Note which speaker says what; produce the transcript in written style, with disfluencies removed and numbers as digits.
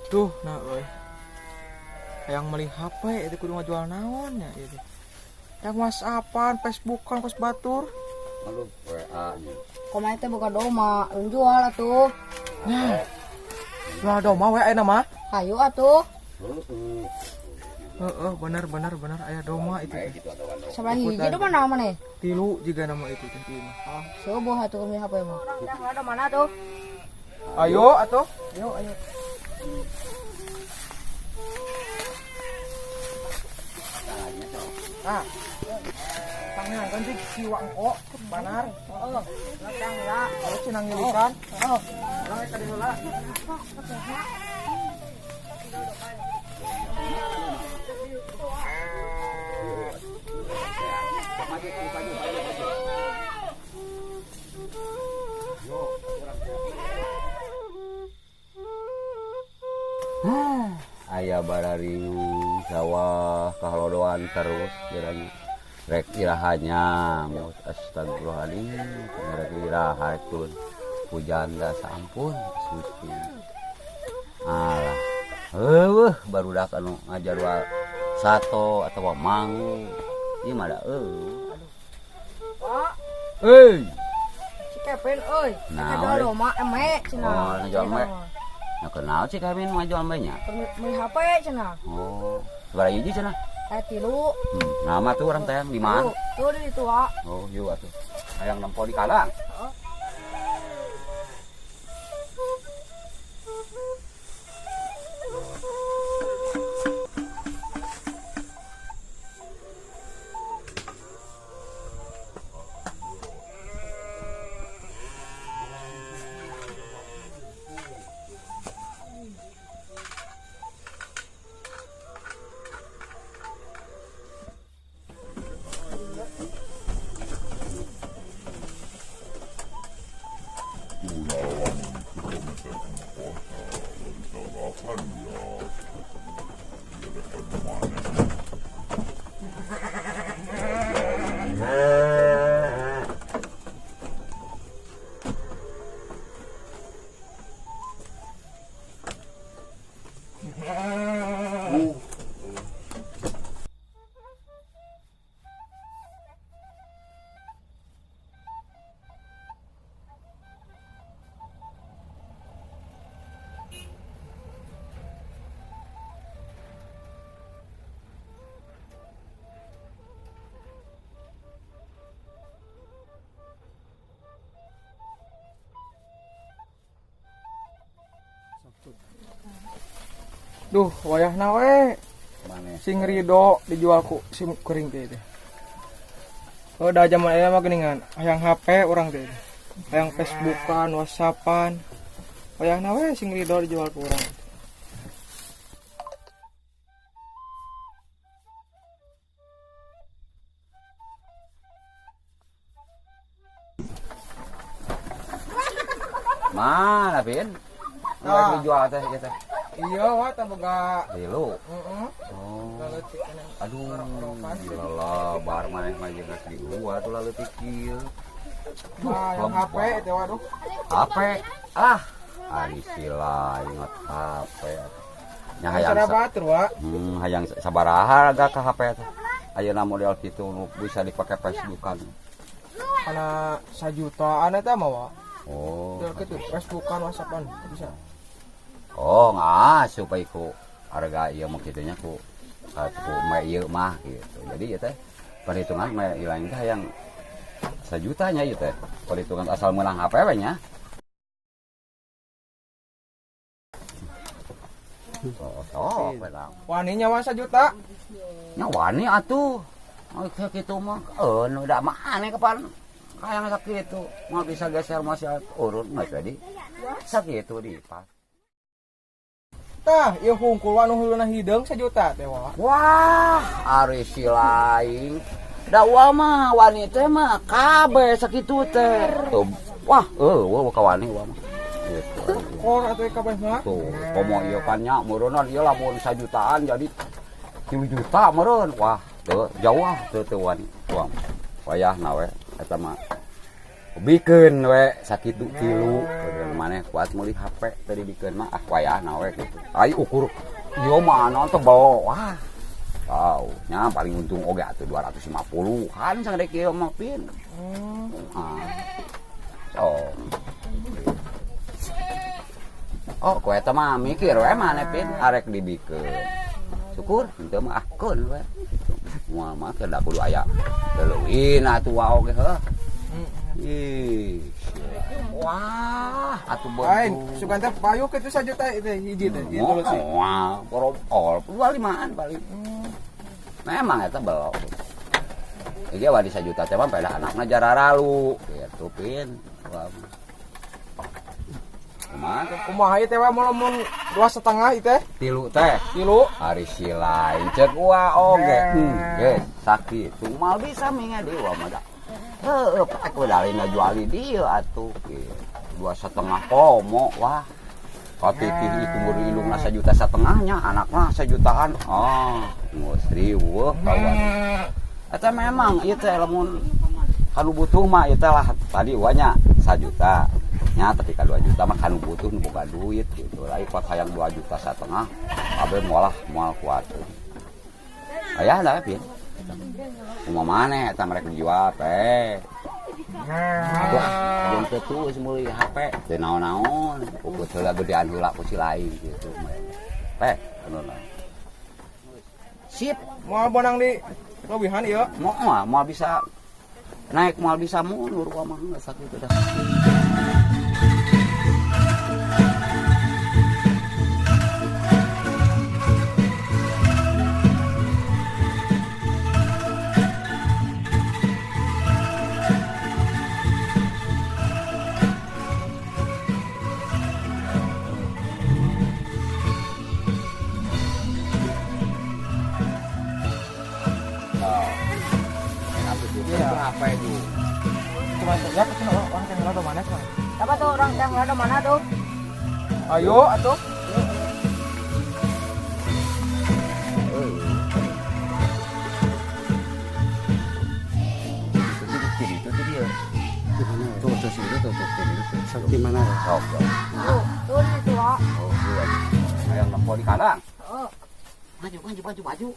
Speaker 1: Duh, nah euy. Hayang meuli HP itu kudu ngajual naon nya ieu teh. Yang WhatsAppan, Facebookan kos batur.
Speaker 2: Aduh, WA nya.
Speaker 3: Kumaha teh boga doma, ulun jual atuh.
Speaker 1: Nah. Jual doma we ayeuna mah.
Speaker 3: Hayu atuh.
Speaker 2: Heeh.
Speaker 1: Heeh, bener bener bener aya doma itu teh.
Speaker 2: Gitu atuh kan.
Speaker 3: Sabaraha hiji doma naon maneh?
Speaker 1: Tilu juga nama itu teh ieu mah.
Speaker 3: Oh, subuh atuh meuli HP mah. Dah ada mana tuh?
Speaker 1: Ayo atuh. Ayo ayo. Ah. Tangan kan sih si wangko banar.
Speaker 3: Heeh. Latang lah.
Speaker 1: Kalau cenah ngilikan.
Speaker 3: Heeh.
Speaker 1: Urang ka dieu heula.
Speaker 2: Maju, maju, maju, maju. Yo, urang. Aya bararingung sawah kahalodoan terus kiranya rek irahanya maut astagfirullahaladzim rek iraha rek turun hujan da sampun Gusti alah heueuh barudak anu ngajarwal sato atawa mangu ieu mah da eueuh aduh.
Speaker 3: Pak,
Speaker 2: Hei,
Speaker 3: si Kevin euy.
Speaker 2: Naon,
Speaker 3: Jual
Speaker 2: euy?
Speaker 3: doma eme cenah.
Speaker 2: Oh, ngajual eme. Nya kenal sih kami nu ngajual eme nya.
Speaker 3: Meuli HP cenah.
Speaker 2: Oh, sabaraha hiji cenah?
Speaker 3: Aya tilu.
Speaker 2: Nama tuh orang teh di mana?
Speaker 3: Tuh, tuh di ditu wa.
Speaker 2: Oh, yuk atuh. Hayang nempo di kandang.
Speaker 3: Heeh.
Speaker 1: Duh, wayahna we
Speaker 2: Mana?
Speaker 1: sing rido dijual ku sim kuring teh teh. Oh, da zaman ayeuna mah geuningan hayang HP urang teh. Hayang Facebookan, WhatsAppan. Wayahna we sing rido dijual ku urang.
Speaker 2: Mana, Pin?
Speaker 1: Ah.
Speaker 2: Nu dijual teh ieu teh.
Speaker 1: Iya, wa teh boga.
Speaker 2: Tilu.
Speaker 1: Heeh.
Speaker 2: Oh.
Speaker 1: Leutik keneh.
Speaker 2: Aduh,
Speaker 1: Orok-orokan.
Speaker 2: gila lah, bar maneh mah jeung geus di gua tuh leutik kieu.
Speaker 1: Nah, yang HP teh waduh.
Speaker 2: HP. Ah, ari sila ingat HP. Nya hayang
Speaker 1: Cara batur, wa.
Speaker 2: Hayang sabaraha harga ka HP teh. Ayeuna model kitu nu bisa dipake Facebookan.
Speaker 1: Kana sajutaan eta mah, wa.
Speaker 2: Oh.
Speaker 1: Model kitu Facebookan, WhatsAppan bisa.
Speaker 2: Oh, ngasup supaya ku harga ieu mah kitunya ku ku me ieu mah gitu. Jadi ieu teh perhitungan me ilang teh hayang sajutanya ieu teh. Perhitungan asal meunang HP we nya. Oh, sok we lah.
Speaker 1: Wani nyawa sajuta.
Speaker 2: Nya wani atuh. Oh, kitu mah nu da mah aneh kapan hayang sakitu. Mah bisa geser masih urut mah jadi sakitu di pas.
Speaker 1: Tah, ieu hungkul wa nu huluna hideung sajuta teh wa.
Speaker 2: Wah, ari si lain. Da wa mah wani teh mah kabeh sakitu teh. Tuh, wah, eueuh ka wani wa mah. Gitu.
Speaker 1: Kor atuh kabeh mah.
Speaker 2: Tuh, komo ieu kan nya meureunnan ieu lamun sajutaan jadi 3 juta meureun. Wah, teu jauh ah teu teu wani. Wah, wayahna we eta mah. Bikeun we sakitu tilu maneh kuat meuli HP tadi bikeun mah ah wayahna we kitu. Ai ukur ieu mah naon tebel wah. Tahu nya paling untung oge atuh 250-an sagede kieu mah pin. Ah. Oh. Oh, ku eta mah mikir we maneh pin arek dibikeun. Syukur henteu mah ah keun we. Moal mah teu da kudu aya leuwihna atuh wa oge heuh. Ih. Wah, atuh
Speaker 1: Lain, sugan teh payu kitu sajuta teh hiji teh. Hiji solusi.
Speaker 2: Wah, borobol 25-an paling. Memang eta belok. Ieu wadi sajuta teh mah pada anakna jararalu kitu pin. Kumaha teh?
Speaker 1: Kumaha ieu teh wa mun 2,5 ieu teh?
Speaker 2: Tilu teh.
Speaker 1: Tilu.
Speaker 2: Ari si lain cek wa oge. Geus sakitu moal bisa minga deui wa mah da. Heueuh, pak we dalina juali dieu atuh kieu. 2,5 komo wah. Katitih itu mur indungna 1,5 juta nya, anakna 1 jutaan. Ah, geus riweuh kawan. Eta memang ieu teh lamun kanu butuh mah ieu teh lah tadi wa nya 1 juta. Nya tapi ka 2 juta mah kanu butuh nu boga duit gitu. Lain kuat hayang 2,5 juta abe moal moal kuat. Aya lah pin. Kumaha maneh eta mereka dijual teh. Atuh jeung teu tuh meuli HP teu naon-naon, ukut heula gedean heula ku si lain gitu. Teh, anu Sip,
Speaker 1: Moal bonang di lewihan ieu.
Speaker 2: moal moal bisa naik moal bisa mundur gua mah geus sakitu dah. Apa itu?
Speaker 1: Cuma ya cenah orang teh ngelo mana cenah.
Speaker 3: Apa tuh orang teh ngelo mana tuh?
Speaker 1: Ayo atuh.
Speaker 2: Itu dia. Tuh tuh sih itu tuh tuh itu.
Speaker 4: Di mana ya?
Speaker 2: Sok sok.
Speaker 3: Tuh, tuh di tua.
Speaker 2: Oh, iya. Hayang nempo di kandang.
Speaker 3: Oh.
Speaker 2: Maju maju maju maju.